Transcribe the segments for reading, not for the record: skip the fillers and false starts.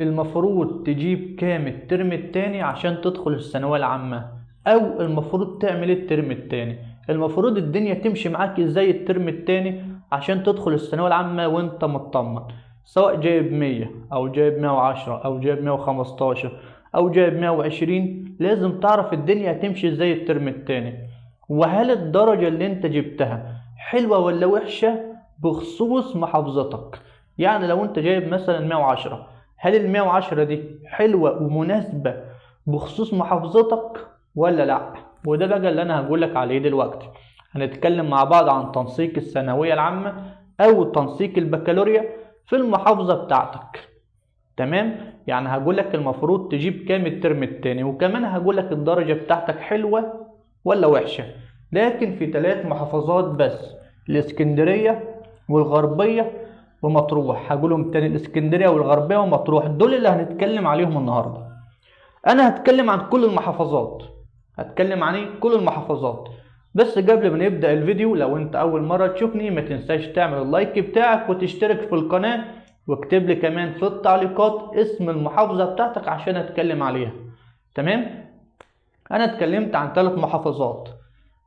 المفروض تجيب كام الترم التاني عشان تدخل الثانوية العامة؟ او المفروض تعمل ايه الترم التاني؟ المفروض الدنيا تمشي معاك ازاي الترم التاني عشان تدخل الثانوية العامة وانت مطمن، سواء جايب 100 او جايب 110 او جايب 115 او جايب 120. لازم تعرف الدنيا هتمشي ازاي الترم التاني، وهل الدرجة اللي انت جبتها حلوة ولا وحشة بخصوص محافظتك. يعني لو انت جايب مثلا 110، هل ال 110 دي حلوة ومناسبة بخصوص محافظتك ولا لا؟ وده بقى اللي انا هقولك عليه دلوقتي. هنتكلم مع بعض عن تنسيق الثانوية العامة او تنسيق البكالوريا في المحافظة بتاعتك، تمام؟ يعني هقولك المفروض تجيب كام الترم التاني، وكمان هقولك الدرجة بتاعتك حلوة ولا وحشة، لكن في 3 محافظات بس، الاسكندرية والغربية ومطروح. هقولهم تاني، الاسكندرية والغربية ومطروح، دول اللي هنتكلم عليهم النهاردة. انا هتكلم عن كل المحافظات، هتكلم عن ايه؟ كل المحافظات. بس قبل ما نبدأ الفيديو، لو انت اول مرة تشوفني ما تنساش تعمل اللايك بتاعك وتشترك في القناة، واكتب لي كمان في التعليقات اسم المحافظة بتاعتك عشان اتكلم عليها، تمام؟ انا اتكلمت عن 3 محافظات،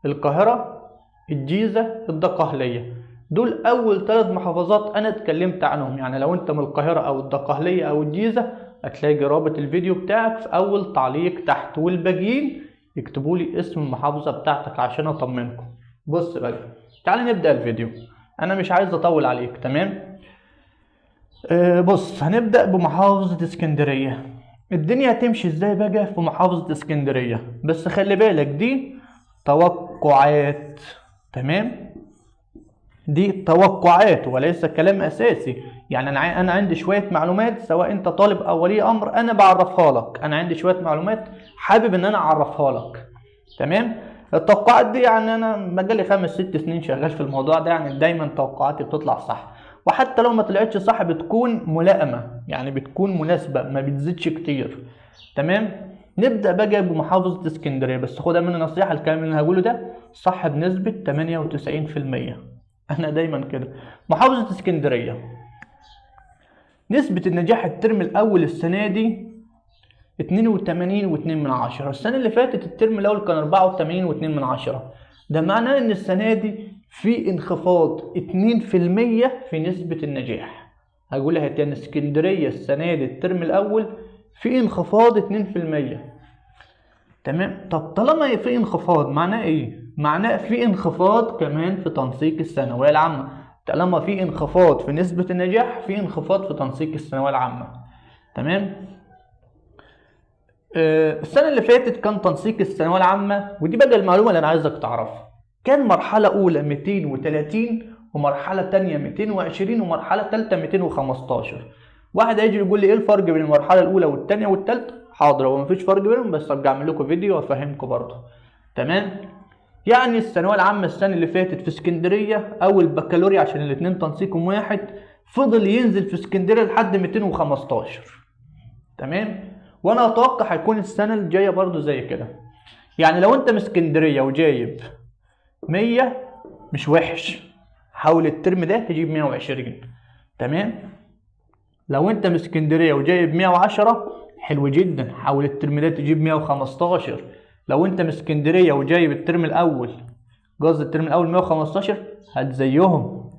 القاهرة، الجيزة، الدقهلية. دول اول 3 محافظات انا اتكلمت عنهم. يعني لو انت من القاهرة او الدقهلية او الجيزة هتلاقي رابط الفيديو بتاعك في اول تعليق تحت، والباقيين يكتبوا لي اسم المحافظة بتاعتك عشان اطمنكم. بص بقى، تعالى نبدأ الفيديو، انا مش عايز اطول عليك، تمام؟ بص، هنبدأ بمحافظة اسكندرية. الدنيا هتمشي ازاي بقى في محافظة اسكندرية؟ بس خلي بالك دي توقعات، تمام؟ دي توقعات وليس كلام اساسي. يعني انا عندي شوية معلومات، سواء انت طالب او ولي امر انا بعرفها لك، انا عندي شوية معلومات حابب ان انا اعرفها لك، تمام؟ التوقعات دي يعني انا بقالي 5 6 سنين شغال في الموضوع ده، يعني دايما توقعاتي بتطلع صح، وحتى لو ما طلعتش صح بتكون ملائمة، يعني بتكون مناسبة، ما بتزيدش كتير، تمام؟ نبدأ بقى بمحافظة اسكندرية. بس خدها مني نصيحة، الكلام اللي انا هقوله ده صح بنسبة تمانية وتسعين في المية، انا دايما كده. محافظة اسكندرية نسبة النجاح الترم الأول السنة دي اتنين وتمانين واتنين من عشرة. السنة اللي فاتت الترم الأول كان أربعة وتمانين واتنين من عشرة. ده معناه إن السنة دي في انخفاض اتنين في المية في نسبة النجاح. هقولها تاني، اسكندرية السنة دي الترم الأول في انخفاض اتنين في المية، تمام؟ طب طالما في انخفاض معناه إيه؟ معناه في انخفاض كمان في تنسيق الثانوية العامة. طالما في انخفاض في نسبة النجاح في انخفاض في تنسيق الثانوية العامة، تمام؟ السنة اللي فاتت كان تنسيق الثانوية العامة، ودي بقى المعلومة اللي أنا عايزك تعرفها، كان مرحلة أولى 230، ومرحلة تانية 220، ومرحلة تالتة 215. واحد هيجي يقول لي إيه الفرق بين المرحلة الأولى والتانية والتالتة؟ حاضر، هو مفيش فرق بينهم، بس أرجع أعمل لكم فيديو وأفهمكم برضه، تمام؟ يعني الثانوية العامة السنة اللي فاتت في اسكندرية أو البكالوريا عشان الاتنين تنسيقهم واحد، فضل ينزل في اسكندرية لحد 215، تمام؟ وأنا أتوقع هيكون السنة الجاية برضه زي كده. يعني لو أنت من اسكندرية وجايب 100 مش وحش، حاول الترم ده تجيب 120، تمام؟ لو أنت من اسكندرية وجايب 110 حلو جدا، حاول الترم ده تجيب 115. لو انت من اسكندرية وجايب الترم الأول، قصدي الترم الأول 115، هتزيهم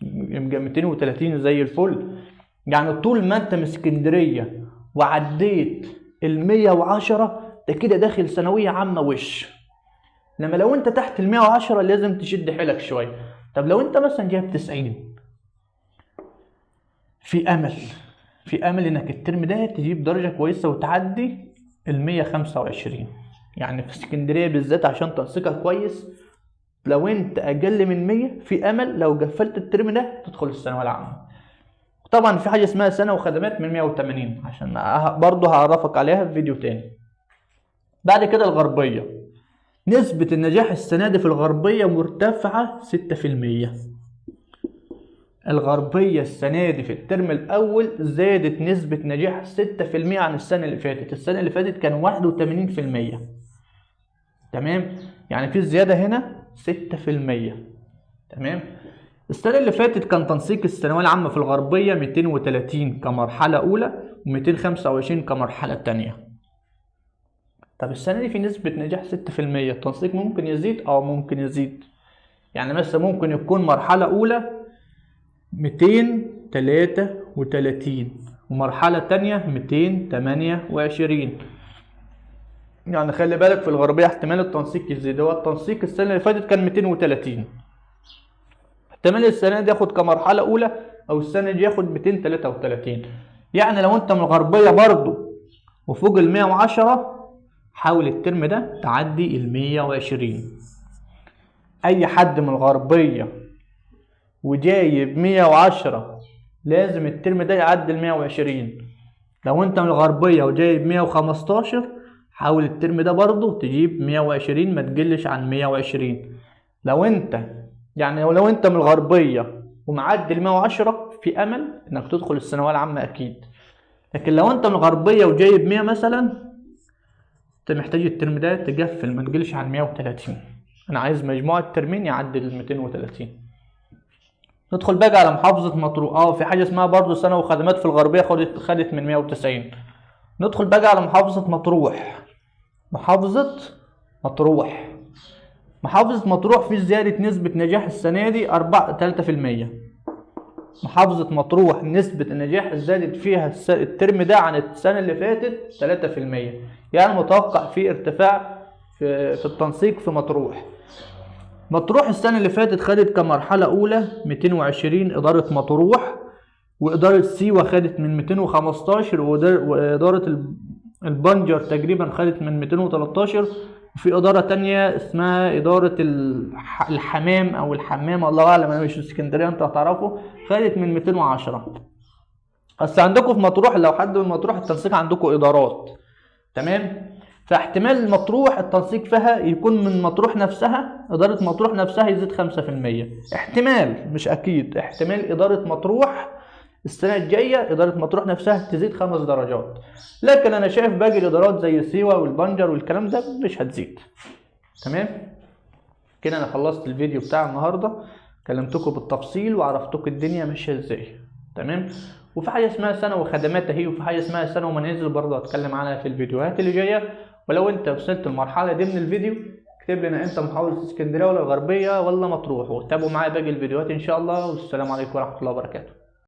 يبقى 230 زي الفل. يعني طول ما انت من اسكندرية وعديت ال 110 ده كده داخل ثانوية عامة وش. انما لو انت تحت ال 110 لازم تشد حيلك شوية. طب لو انت مثلا جايب 90، في امل انك الترم ده تجيب درجة كويسة وتعدي ال 125. يعني في اسكندرية بالذات عشان تنسيقها كويس، لو انت اقل من 100 في امل لو قفلت الترم ده تدخل الثانوية العامة. طبعا في حاجة اسمها سنة وخدمات من 180، عشان برضه هعرفك عليها في فيديو تاني. بعد كده الغربية، نسبة النجاح السنة دي في الغربية مرتفعة ستة في المية. الغربية السنة دي في الترم الأول زادت نسبة نجاح ستة في المية عن السنة اللي فاتت. السنة اللي فاتت كان واحد وتمانين في المية، تمام؟ يعني في زيادة هنا ستة في المية، تمام؟ السنة اللي فاتت كان تنسيق الثانوية العامة في الغربية 230 كمرحلة أولى، و225 كمرحلة تانية. طب السنة دي في نسبة نجاح 6%، التنسيق ممكن يزيد أو ممكن يزيد. يعني مثلا ممكن يكون مرحلة أولى 233 ومرحلة تانية 228. يعني خلي بالك في الغربية احتمال التنسيق يزيد. هو التنسيق السنة اللي فاتت كان 230، احتمال السنة دي ياخد كمرحلة أولى أو السنة دي ياخد 233. يعني لو أنت من الغربية برضو وفوق ال 110 حاول الترم ده تعدي ال 120. أي حد من الغربية وجايب 110 لازم الترم ده يعدي ال 120. لو أنت من الغربية وجايب 115 حاول الترم ده برضو تجيب 120، ما تقلش عن 120. لو انت يعني لو انت من الغربية ومعدي ال 110 في امل انك تدخل الثانوية العامة اكيد. لكن لو انت من الغربية وجايب 100 مثلا، انت محتاج الترم ده تقفل ما تقلش عن 130. انا عايز مجموعة ترمين يعدي ال 230. ندخل بقى على محافظة مطروح. في حاجة اسمها برضو سنة وخدمات في الغربية خدت من 190. ندخل بقى على محافظة مطروح. محافظة مطروح، محافظة مطروح في زيادة نسبة نجاح السنة دي 3%. محافظة مطروح نسبة النجاح زادت فيها الترم ده عن السنة اللي فاتت 3%. يعني متوقع في ارتفاع في التنسيق في مطروح. مطروح السنة اللي فاتت خدت كمرحلة أولى 220 إدارة مطروح، وإدارة سيوة خدت من 215، وإدارة البنجر تقريبا خدت من 213، وفي إدارة تانية اسمها إدارة الحمام أو الحمام، الله أعلم، أنا مش في اسكندرية أنت هتعرفه، خدت من 210. بس عندكم في مطروح لو حد من مطروح التنسيق عندكم إدارات، تمام؟ فاحتمال مطروح التنسيق فيها يكون من مطروح نفسها، إدارة مطروح نفسها يزيد 5%، احتمال مش أكيد، احتمال إدارة مطروح السنة الجاية إدارة مطروح نفسها تزيد 5 درجات. لكن أنا شايف باقي الإدارات زي سيوة والبنجر والكلام ده مش هتزيد. تمام كده أنا خلصت الفيديو بتاع النهاردة، كلمتكم بالتفصيل وعرفتكم الدنيا ماشية إزاي. تمام. وفي حاجة اسمها سنة وخدمات أهي، وفي حاجة اسمها سنة ومنازل برضه هتكلم عنها في الفيديوهات اللي جاية. ولو أنت وصلت المرحلة دي من الفيديو اكتب لنا أنت محافظة اسكندرية ولا الغربية ولا مطروح، وتابعوا معايا باقي الفيديوهات إن شاء الله. والسلام عليكم ورحمة الله وبركاته.